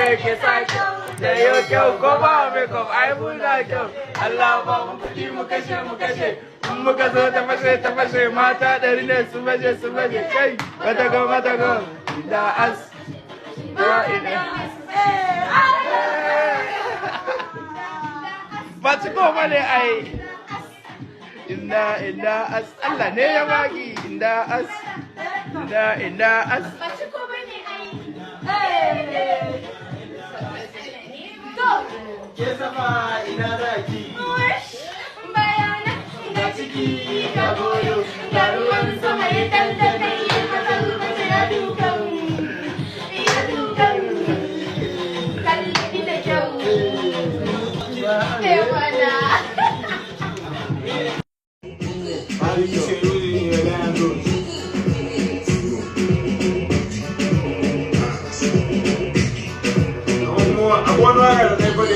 ne ke sa da yau kyau, ko ba makeup ai muna kyau. Allah ba mu kuɗi mu kashe, mu kashe. In muka zo ta fashe, ta fashe. Mata 100 ne su baje, su baje. Kai, wata go, wata go da as da ina ba ci ko bane ai. Inna inna as, Allah ne ya baki. Inda as, inda inda as. Ba ci ko bane ai. To, Ke sama, ina zaki? Bayana Ga ciki ga goyo. Ga ruwan sama ya dandana ya kasance ya dukan ya dukan kalli da kyau. Eh mana. How you say you in your language? Akwai wani waka da zai faɗi.